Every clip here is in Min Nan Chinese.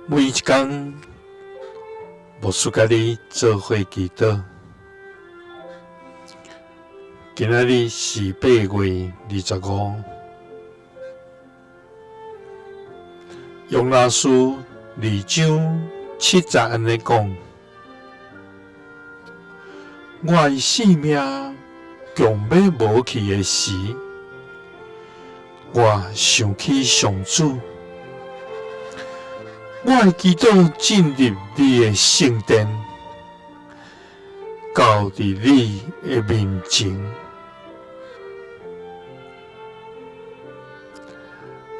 每一工，牧師佮你做伙祈禱。今仔日是8月25，約拿書2章7節按呢講：我的性命強欲無去的時，我想起上主。我的祈禱進入你的聖殿，到佇你的面前。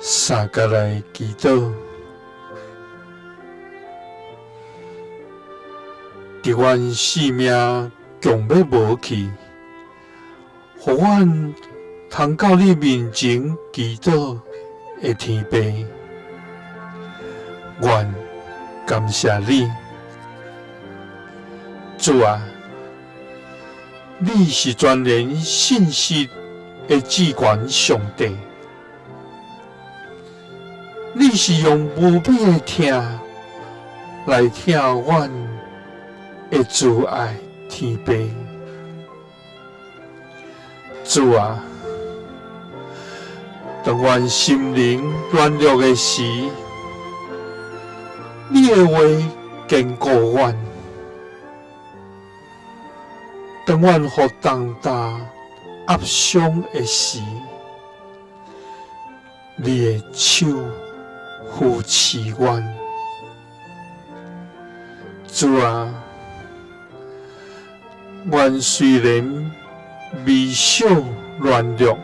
相佮來祈禱，佇阮性命強欲無去，予阮通到你面前祈禱的天父。阮感謝你，主啊，你是全然信實的至懸上帝，你是用無比的疼來疼阮的慈愛天父，主啊，當阮心靈軟弱的時，你的話堅固阮；當阮予重擔壓傷的時，你的手扶持阮。主啊，阮雖然微小軟弱，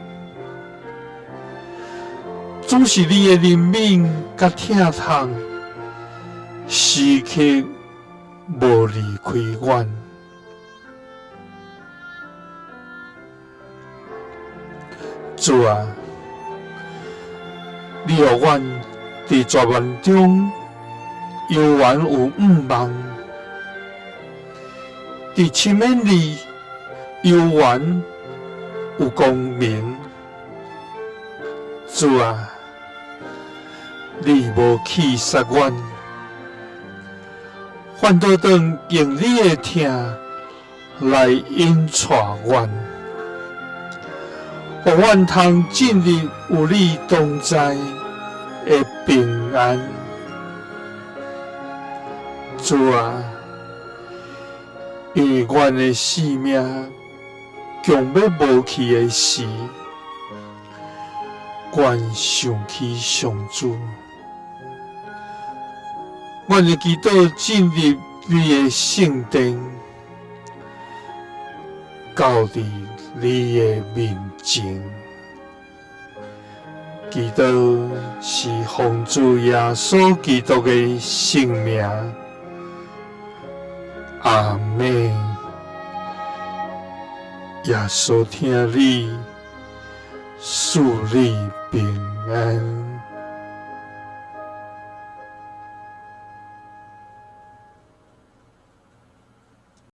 總是你的憐憫佮疼痛，時刻無離開阮。主啊，你予阮佇絕望中猶原有向望，佇深淵裡猶原有光明。主啊，你無棄殺阮，反倒轉用你的疼來引帶阮，予阮通進入有你同在的平安。主啊，因為阮的性命強欲無去的時，阮想起上主，阮的祈禱進入你的聖殿，到佇你的面前。祈禱是奉主耶穌基督的聖名，阿們。耶穌疼你，賜你平安。